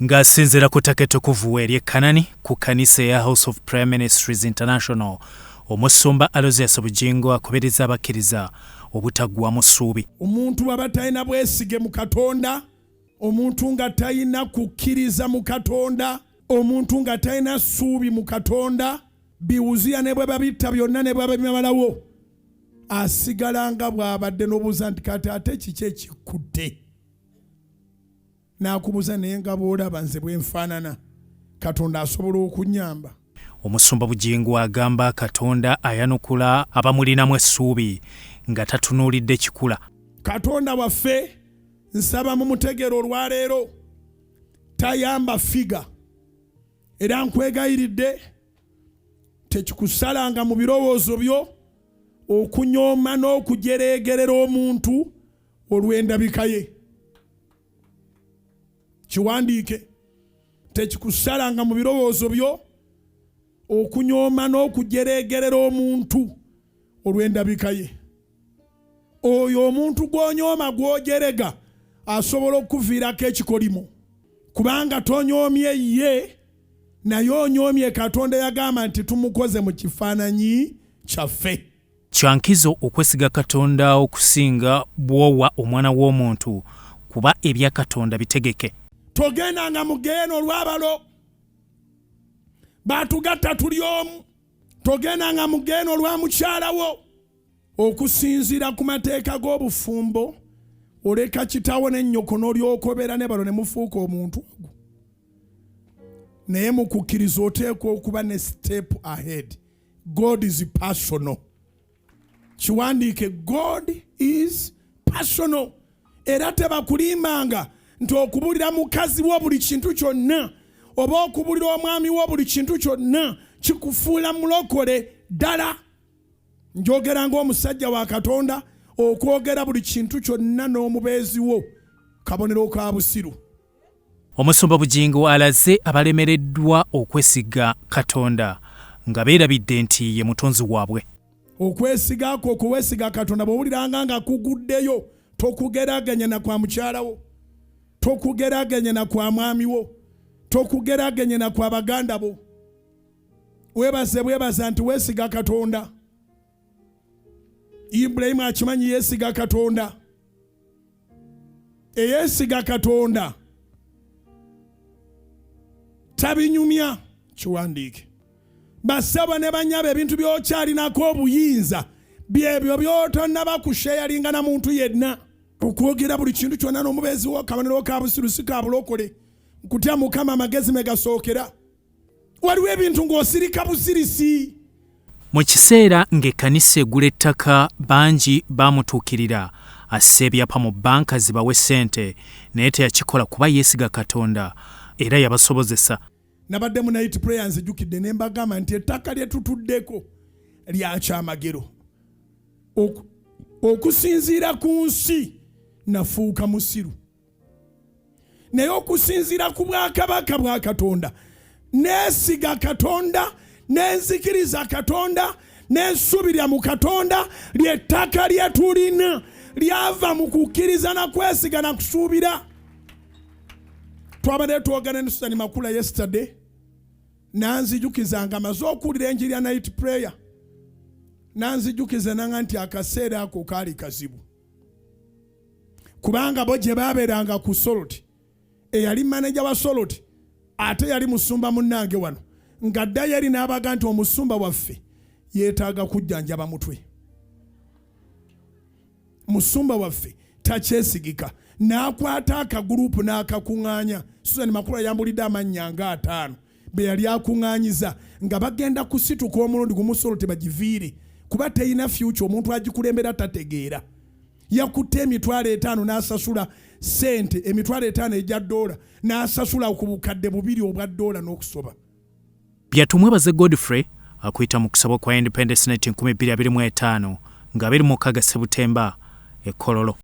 Ng'asinziira ku ttaka ettukuvu ery'e Kanani ku kkanisa eya House of Prayer Ministries International, Omusumba Aloysius Bugingo akubiriza abakkiriza obutaggwaamu ssuubi. Omuntu bw'aba talina bwesige mu Katonda, omuntu nga talina kukkiriza mu Katonda, omuntu nga talina ssuubi mu Katonda, biwuziya ne bwe babitta byonna ne bwe babimalawo, asigala nga bw'abadde n'obuuza nti kati ate kiki ekikutte? N'akubuuza naye nga bw'olaba nze bwe nfaanana, Katonda asobola okunnyamba? Omusumba Bugingo agamba Katonda ayanukula abamulinamu essuubi nga tatunuulidde kikula. Katonda waffe nsaba mumutegeere olwaleero, tayamba ffiga era nkwegayiridde tekikusalanga mu birowoozo byo okunyooma n'okujereegerera omuntu olw'endabika ye. Kiwandiike, tekikusalanga mu birowoozo byo okunyooma n'okujereegerera omuntu olw'endabika ye. Oyo omuntu gw'onyooma gw'ojerega asobola okukuviirako ekikolimo, kubanga tonyoomye ye naye onyoomye Katonda eyagamba nti tumukoze mu kifaananyi kyaffe. Kya nkizo okwesiga Katonda okusinga bw'owa omwana w'omuntu, kuba ebya Katonda bitegeke. Togendanga mu ggeyeena olw'abalo, baatugatta tuli omu. Togendanga mu ggeyeena olwa mukyala wo. Okusinziira ku mateeka g'obufumbo, oleka kitaawo ne nnyoko n'olyoka obeera ne balo ne mufuuka omuntu ogwo. Naye mu kukkiriza oteekwa okuba ne step ahead. God is personal. Kiwandiike, God is personal. Era tebakulimbanga nti okubulira mukazi wo buli kintu kyonna oba okubulira omwami wo buli kintu kyonna kikufuula mulokole ddala. Njogera ng'omusajja wa Katonda, okwogera buli kintu kyonna n'omubeezi wo kabonero ka busiru. Omusumba Bugingo alaze abalemereddwa okwesiga Katonda nga beerabidde nti ye mutonzi waabwe. Okwesiga kwo okuwesiga Katonda bw'owuliranga nga kuguddeyo, tokugeraganya na kwa mukyala wo, tokugeraganya na kwa mwami wo, tokugeraganya na kwa baganda bo. Weebaze bwebaza nti weesiga Katonda. Ibulayimu akimanyi yeesiga Katonda. Eyeesiga Katonda tabinyumya. Kiwandiike. Bassebo ne bannyabo, ebintu by'okyalinako obuyinza byebyo by'otonnaba kusheyalinga na muntu yenna. Okwogera buli kintu kyonna n'omubeezi wo kabonero ka busiru, si ka bulokole. Nkutya Mukama, amagezi me gasookera. Waliwo ebintu ng'osirika busirisi. Mu kiseera ng'ekkanisa egula ettaka, bangi baamutuukirira asse ebyapa mu bbanka zibawe ssente naye teyakikola kuba yeesiga Katonda era yabasobozesa. Nabadde mu night prayer nzijukidde ne mbagamba nti ettaka lye tutuddeko lya kyamagero. Okusinziira ku nsi nafuuka musiru, naye okusinziira ku bwakabaka bwa Katonda neesiga Katonda, nenzikiriza Katonda, nensuubirira mu Katonda. Ly'ettaka lye tulina lyava mu kukkiriza na kwesiga na kusuubira. Twabadde twogana ne Susan Makula yesterday, nanzijukiza nga amaze okuwulira enjiri ya night prayer, nanzijukiza nanga nti akaseera ako kaali kazibu, kubanga bo gye baabeeranga ku Salt, eyali maneja wa Salt ate yali musumba munnange wano, nga ddayo eri n'abaga nti omusumba waffe yeetaaga kujjanjaba mutwe, musumba waffe takyesigika. N'akwata akagurupu n'akakuŋŋaanya. Susan Makula yambulidde amannya nga 5 be yali akuŋŋaanyiza nga bagenda kusituka omulundi gumu Salt bagiviire, kuba teyina future, omuntu agikulembera tategeera. Yakutte 50,000 n'asasula ssente 50,000 egya ddoola, n'asasula ku 2000 obwa ddoola n'okusoba. Byatumwebaze Godfrey akuyita mu kusaba kwa Independence Night 2025 nga 26 Sebutemba e Kololo.